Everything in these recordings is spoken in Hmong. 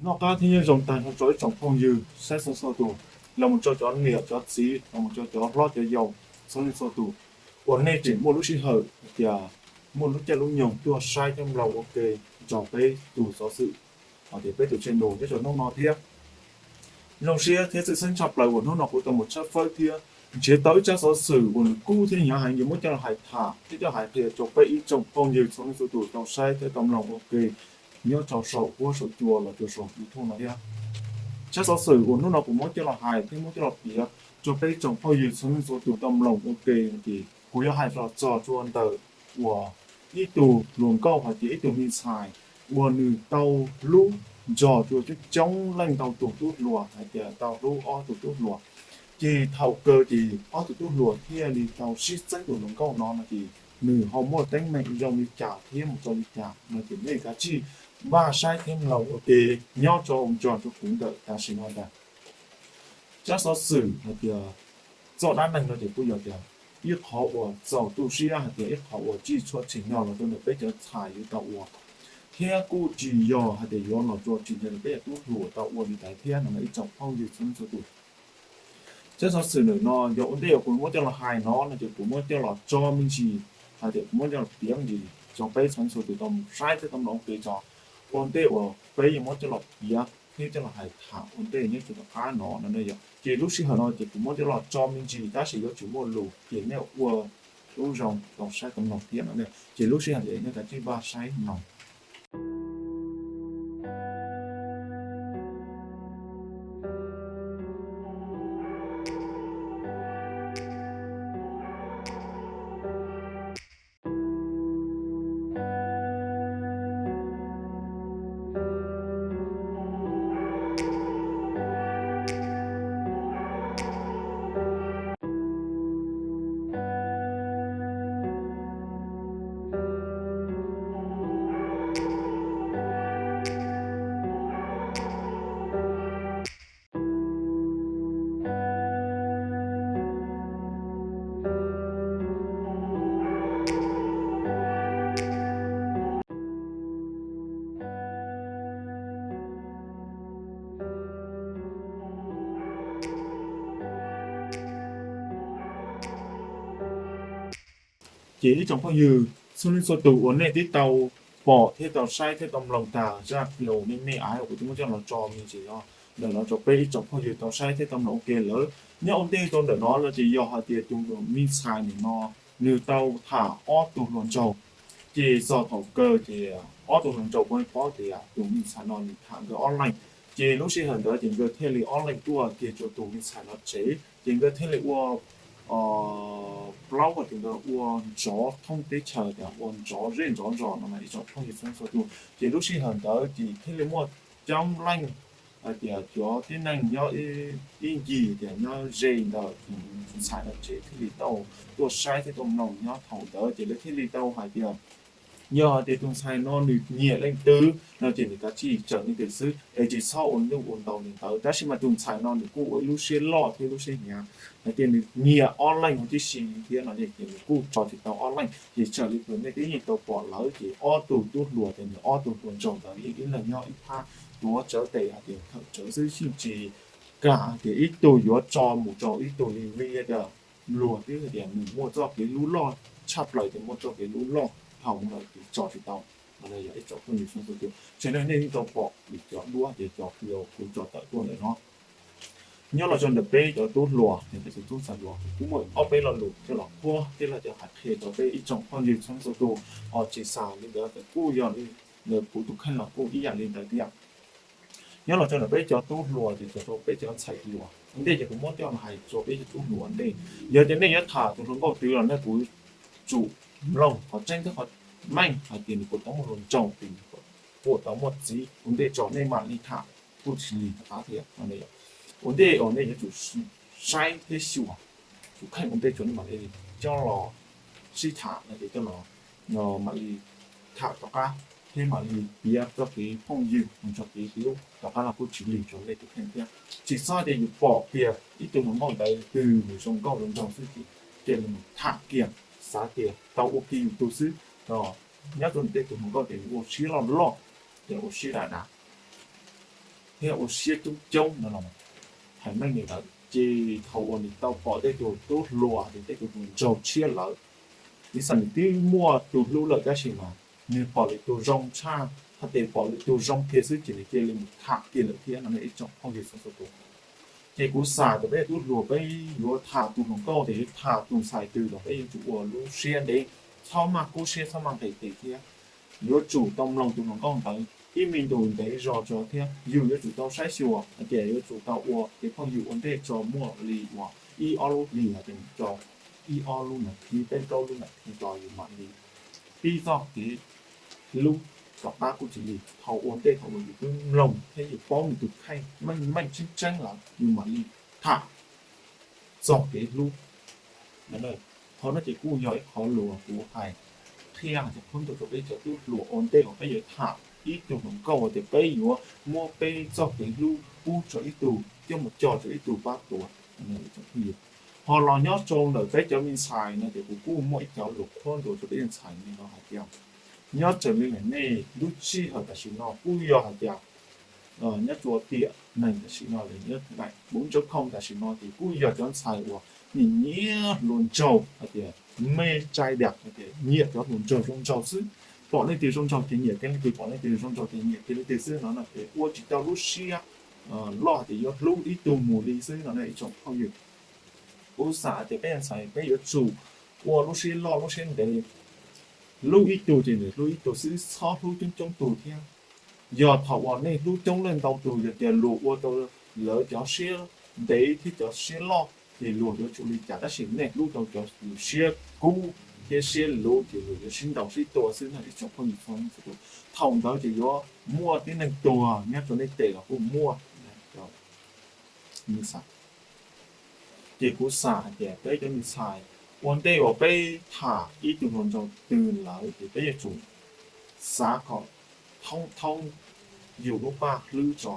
Noj qab thiab nyob zoo tag nrho rau ib tsoom phooj ywg saib txhua txhua tus, los mus rau cov niam cov txiv, los mus rau cov hlob cov yau, txhua leej txhua tus uas nej tseem muaj lub sij hawm hais tias muaj lub caij lub nyoog tuaj saib thiab mloog ua ke nrog peb tus xov xwm, hais tias peb tus channel nyob rau hnub no thiab. Zoo siab thiab tshwj xeeb tshaj plaws uas hnub no kuv tau mus tshawb fawb thiab nrhiav tau ib tsab xov xwm uas nws kub thiab hnyav heev yuav muab coj los hais tham thiab coj hais qhia rau peb ib tsoom phooj ywg txhua leej txhua tus tau saib thiab tau mloog ua ke nyob rau saum huab saum cua los rau saum YouTube no thiab. Tsab xov xwm uas hnub no kuv muab coj los hais thiab muab coj los piav rau peb ib tsoom phooj ywg txhua leej txhua tus tau mloog ua ke no ces kuv yuav hais los txog rau ntawm uas ib tug hluas nkauj hais tias ib tug me ntxhais uas nws tau hlub nrog rau coob coob leej ntau tus tub hluas hais tias tau hlub ob tug tub hluas. Ces thaum kawg ces ob tug tub hluas thiaj li tau sib txeeb tus hluas nkauj no no ces nws ho muaj teeb meem zoo li cas thiab mus txog li cas no ces nej kav tsij npaj saib thiab mloog ua ke nyob rau nrog rau kuv ntawm tam sim no ntag. Tsab xov xwm hais tias txoj dab neeg no ces kuj yog tias ib qhov uas txaus tu siab hais tias ib qhov uas tsis tshua tsim nyog los rau ntawm peb cov ntxhais yuav tau ua, thiab kuj tsis yog hais tias yuav los rau tsim nyog rau peb cov tub hluas tau ua li ntawd thiab no ib tsoom phooj ywg txhua leej txhua tus. Tsab xov xwm ntawm no yog ua ntej uas kuv muab coj los hais no no ces kuv muab coj los tso me ntsis hais tias kuv muab coj los piav me ntsis rau peb txhua leej txhua tus tau mus saib thiab tau mloog ua ke tso. Ua ntej uas peb yuav muab coj los piav thiab coj los hais tham ua ntej nyob rau tom qab no no yog ces lub sij hawm no ces kuv muab coj los tso me ntsis tab sis yuav tsum muaj lus ces nej ua lub zoo tau saib tau mloog thiab no ces lub sij hawm ces nej kav tsij npaj saib mloog. Ces ib tsoom phooj ywg txhua leej txhua tus uas nej twb tau pom thiab tau saib thiab tau mloog tas zaj video me me uas kuv twb muab coj los tso me ntsis no ntawm no rau peb ib tsoom phooj ywg tau saib thiab tau mloog ua ke lawm. Nyob ua ntej rau ntawm no no ces yog hais tias tus me ntxhais nim no nws tau tham ob tug hluas nraug, ces txog thaum kawg ces ob tug hluas nraug kuj paub tias tus me ntxhais no nws tham nkawd ob leeg. Ces lub sij hawm ntawd ces nkawd thiaj li ob leeg tuaj kiag rau tus me ntxhais no tsev ces nkawd thiaj li ua plaub hais tias nkawd ua ntsov thoob teb chaws tias ua ntsov zej ntsov zos no mas ib tsoom phooj ywg txhua txhua tus ces lub sij hawm ntawd ces thiaj li muaj coob leej hais tias cov tib neeg nyob ib ncig tias nyob ze ntawm tus ntxhais no tsev thiaj li tau tuaj saib thiab tuaj mloog nyob thaum ntawd ces lawv thiaj li tau hais tias yog hais tias tus ntxhais no nws nyiam leej twg no ces nws kav tsij tsaws leej twg xwb es tsis txhob ua nyuj ua ntau li ntawd. Tab sis mas tus ntxhais no nws kuj ua ib lub siab loj thiab lub siab hnyav hais tias nws nyiam ob leeg huv tib si thiab no ces nws kuj tso tsis tau ob leeg ces raws li tus nej twb yeej tau pom lawm ces ob tug tub hluas ces nws ob tug hluas nraug ntawd yeej ib leeg nyob ib phab tuav tsawv tes hais tias khawm tsawv xwb yeej tsis kam hais tias ib tug yuav tso mus rau ib tug li vim tias luag twb hais tias nws muaj txoj kev hlub loj tshaj plaws ces muaj txoj kev hlub loj dhau lawm ces tso tsis tau. Yog ib tsoom phooj ywg txhua txhua tus, tseem neej nej yeej tau pom cov duab ces cov kuv tso tawm tuaj ntawm no. Nyob los rau ntawm peb cov tub hluas, peb cov tub ntxhais hluas kuj muaj ob peb lo lus coj los qhuab thiab los coj hais qhia rau peb ib tsoom phooj ywg txhua txhua tus, ho tsis xav li ntawd kuj yog li ntawd kuv tus kheej los kuj ib yam li ntawd thiab. Nyob los rau ntawm peb cov tub hluas ces txog rau peb cov ntxhais hluas ntej ces kuv muab coj los hais rau peb cov tub hluas ntej. Yog tias nej yuav tham tus hluas nkauj twg los nej kuj tsum mloog qhov tseeb thiab qhov meej hais tias nws puas tau muaj hluas nraug, puas tau muaj txiv ua ntej tso nej mam li tham kuj tsis lig tom qab thiab. Ua ntej uas nej yuav tsum saib thiab xyuas tus kheej ua ntej tso nej mam li coj los sib tham no ces coj los mam li tham tom qab thiab mam li piav txoj kev phooj ywg mus txoj kev hlub tom qab los kuj tsis lig rau nej tus kheej thiab. Tsis txhob tias yus pom tias ib tug hluas nkauj ntawd twg nws zoo nkauj zoo nraug xwb ces cia li mus tham kiag, xav tias tau ua kiag yus tus xwb. Nyob rau tej tus hluas nkauj ces nws ua siab loj loj, ces ua siab dav dav. thiab ua siab coob coob no los hais meej li ntawd. Ces thaum uas nws tau pom tej tus tub hluas, tej tus hluas nraug tshiab lawm, ib xav nws twb muaj tus hlub lawm tab sis mas nws pom lwm tus zoo tshaj, hos tes pom lwm tus zoo kiag xwb ces nws cia li mus tham kiag lawm thiab no ib tsoom phooj ywg txhua tus. Ces kuv xav tias peb tub hluas peb yuav tham tus hluas nkauj tes yuav tham tus ntxhais twg los peb yuav tsum ua lub siab ntev, txhob maj kub siab txhob maj nqis tes thiab. Yuav tsum tau mloog tus hluas nkauj ntawd ib me ntus ntev zog tso thiab yus yuav tsum tau saib xyuas hais tias yuav tsum tau ua kev phooj ywg ua ntej tso muaj li uas ib ob lub hlis hais tias tso ib ob lub nas this peb plaub lub nas this tso yus mam li pib txoj kev hlub. Tom qab kuj tsis li thaum ua ntej thaum uas yus twb mloog thiab yus paub nws tus kheej meej meej tseeb tseeb lawm yus mam li tham txog kev hlub. Qhov no ces kuj yog ib qhov lus kuv hais qhia hais tias pub rau peb cov tub hluas ua ntej uas peb yuav tham ib tug hluas nkauj hais tias peb yuav muab peb txoj kev hlub pub rau ib tug coj mus cog rau ib tug pab tuav. Ho los nyob rau ntawm peb cov me ntxhais no ces kuv kuj muaj ib cov lus qhuab ntuas rau peb ntxhais no hais tias nyob raws li nej lub sij hawm tam sim no kuj yog hais tias nyob rau tiam neeg tam sim no, nyob daim bốn chấm không tam sim no ces kuj yog cov ntxhais uas nyiam nyiam hluas nraug hais tias me trai đẹp hais tias nyiam cov hluas nraug zoo nraug xwb. Pom leej twg zoo nraug ces nyiam kiag leej twg, pom leej twg zoo nraug ces nyiam kiag leej twg xwb no no ces ua tsis tau lub siab loj hais tias yuav hlub ib tug mus li xwb no ib tsoom phooj ywg. Kuv xav tias peb ntxhais peb yuav tsum ua lub siab loj lub siab ntev, hlub ib tug ces hlub ib tug xwb, txhob hlub coob coob tug thiab. Yog thaum uas nej hlub coob leej ntau tus yog tias luag ua tau lawv cov siab ntev thiab cov siab loj ces luag yuav tsum li cas tab sis nej hlub tau cov siab kub thiab siab luv ces luag yuav sib ntaus sib tua xwb no ib tsoom phooj ywg txhua tus. Thaum ntawd ces yuav muaj tib neeg tuag nyob rau nej tes los kuj muaj. Ces kuv xav hais tias peb cov me ntxhais ua ntej uas peb tham ib tug hluas nraug twg lawm ces peb yuav tsum xav kom thoob thoob yus lub paj hlwb tso,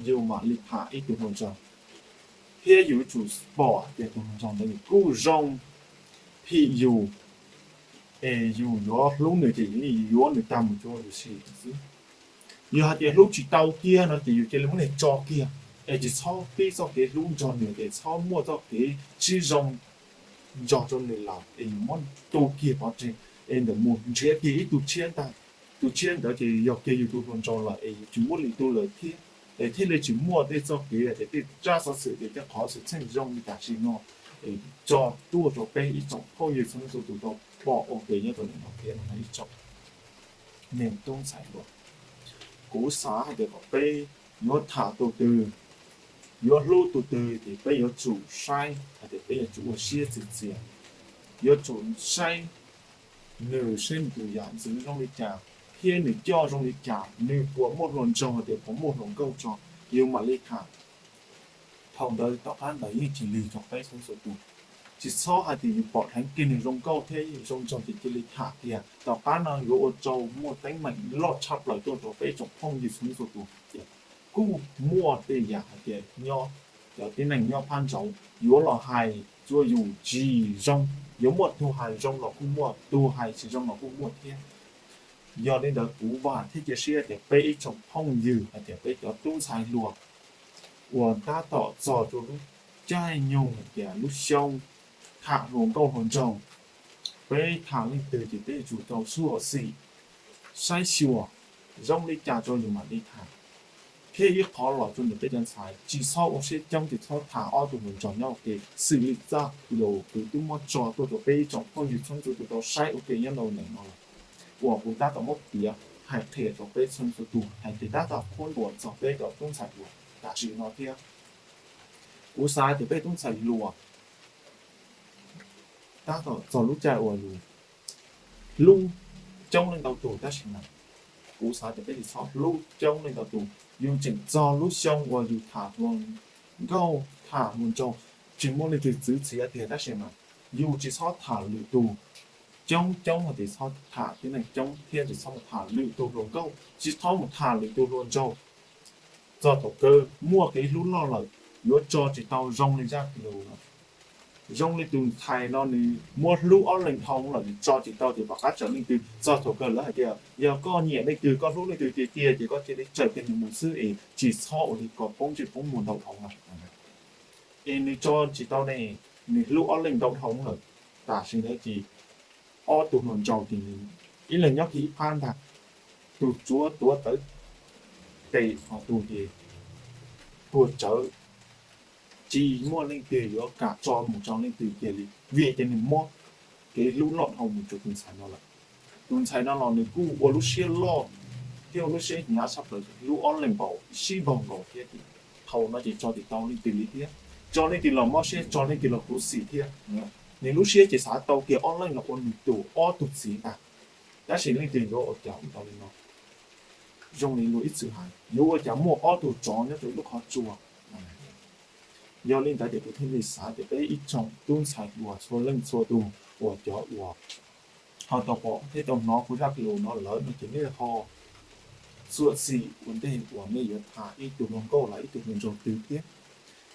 yus mam li tham ib tug hluas nraug, thiab yus yuav tsum pom hais tias tus hluas nraug ntawd nws kuj zoo phim yus, es yus yuav hlub nws ces yus yuav nws tag mus rau yus sim xwb. Yog hais tias hlub tsis tau kiag no ces yus cia li muab nws tso kiag, es tsis txhob pib txoj kev hlub nrog nws, es txhob muaj txoj kev sib zoo nrog rau nws lawm es yus muab tu kiag pov tseg, es ntawm mus nrhiav kiag ib tug tshiab ntag. Tus tshiab ntawd ces yog kiag yus tus hluas nraug lawm es yus tsis muaj lwm tus lawm thiab, es thiaj li tsis muaj tej txoj kev hais tias tej tsab xov xwm ces tej qhov xwm txheej zoo li tam sim no, es tso tuaj rau peb ib tsoom phooj ywg txhua leej txhua tus tau pom ua ke nyob rau ntawm no thiab no ib tsoom niam tub ntxhais hluas. Kuv xav hais tias kom peb yuav tham tus twg, yuav hlub tus twg ces peb yuav tsum saib hais tias peb yuav tsum ua siab txias txias, yuav tsum saib nws saib nws tus yam ntxwv zoo li cas thiab nws coj zoo li cas, nws puas muaj hluas nraug hais tias puas muaj hluas nkauj tso, yus mam li tham. Thaum ntawd tom qab ntawd yeej tsis lig rau peb txhua tus. Tsis txhob hais tias yus pom dheev kiag nws zoo nkauj thiab zoo nraug ces cia li tham tiag. Tom qab no yuav ua rau muaj teeb meem loj tshaj plaws tuaj rau peb tsoom phooj ywg txhua txhua tus. Kuj muaj tej yam hais tias nyob, cov tib neeg nyob phab nraud yuav los hais rau yus tsis zoo, yuav muaj tus hais zoo los kuj muaj, tus hais tsis zoo los kuj muaj thiab. Yog li ntawd kuv vam thiab cia siab tias peb ib tsoom phooj ywg hais tias peb cov tub ntxhais hluas uas tab tom txog rau lub caij nyoog hais tias lub xyoo tham hluas nkauj hluas nraug, peb tham leej twg ces peb yuav tsum tau xub xim saib xyuas zoo li cas rau yus mam li tham. Thiab ib qhov los rau ntawm peb cov ntxhais tsis txhob ua siab coob, tsis txhob tham ob tug hluas nraug nyob ua ke, xws li txoj video kuv twb muab tso tuaj rau peb ib tsoom phooj ywg txhua txhua tus tau saib ua ke nyob rau ntawm no lawm, uas kuv tab tom muab piav hais qhia rau peb txhua txhua tus hais tias tab tom qhuab ntuas txog peb cov tub ntxhais hluas tam sim no thiab. Kuv xav tias peb tub ntxhais hluas tab tom txog lub caij uas yus hlub coob leej ntau tus tab sis mas kuv xav tias peb tsis txhob hlub coob leej ntau tus. Yus tseem txog lub xyoo uas yus tham hluas nkauj tham hluas nraug tsis muaj leej twg txwv txiav tiag tab sis mas yus tsis txhob tham lwm tus coob coob hais tias txhob tham tib neeg coob thiab tsis txhob mus tham lwm tus hluas nkauj, tsis txhob mus tham lwm tus hluas nraug. Txog thaum kawg muaj kev hlub loj lawm yuav tso tsis tau zoo li zaj video lawm. Zoo li tus ntxhais no nws muab hlub ob leeg dhau lawm, nws tso tsis tau ces pom qab txawm leej twg. Txog thaum kawg lawv hais tias yog koj nyiam leej twg, koj hlub leej twg tiag tiag ces koj cia li txawm kiag nws mus xwb es tsis txhob ua li ko poob ntsej poob muag ntau dhau lawm. Es nws tso tsis tau ne, nws hlub ob leeg ntau dhau lawm. Tam sim ntawd ces ob tug hluas nraug ces nws ib leeg nyob kiag ib phab ntag, tus tsuav tuav tawv tes, ho tus ces tuag tsawv, tsis muaj leej twg yuav kam tso mus rau leej twg kiag li, vim ces nws muab kev hlub loj dhau mus rau tus ntxhais no lawm. Tus ntxhais no los nws kuj ua lub siab loj thiab ua lub siab hnyav tshaj plaws, hlub ob leeg npaum sib npaug nkaus thiab ces thaum no ces tso tsis tau leej twg li thiab. Tso leej twg los mob siab, tso leej twg los khuv xim thiab. Nws lub siab ces xav tau kiag ob leeg los ua nws tus ob tug txiv ntag, tab sis leej twg yuav ua cas ua tau li no. Zoo li luag ib txwm hais yuav ua cas muaj ob tug tsov nyob rau ib lub qhov tsua. Yog li ntawd ces kuv thiaj li xav tias peb ib tsoom tub ntxhais hluas txhua leej txhua tus uas cov uas ho tau pom thiab tau hnov kuv zaj lus no lawm no ces nej ho txuam txim ua ntej uas nej yuav tham ib tug hluas nkauj los ib tug hluas nraug twg thiab.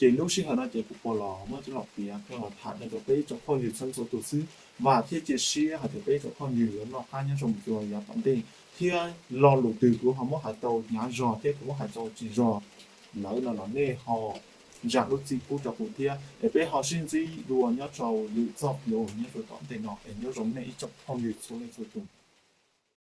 Ces lub sij hawm no ces kuv puas los muab coj los piav coj los tham rau peb ib tsoom phooj ywg txhua leej txhua tus xwb. Vam thiab cia siab hais tias peb ib tsoom phooj ywg yuav noj qab nyob zoo mus dua yav tom ntej, thiab lo lus twg kuv ho muab hais tau hnyav zog thiab kuv muab hais tau tsis zog lawm no los nej ho zam lub txim pub rau kuv thiab es peb ho sib ntsib dua nyob rau lwm txoj hlua nyob rau tom ntej no es nyob zoo nej ib tsoom phooj ywg txhua leej txhua tus.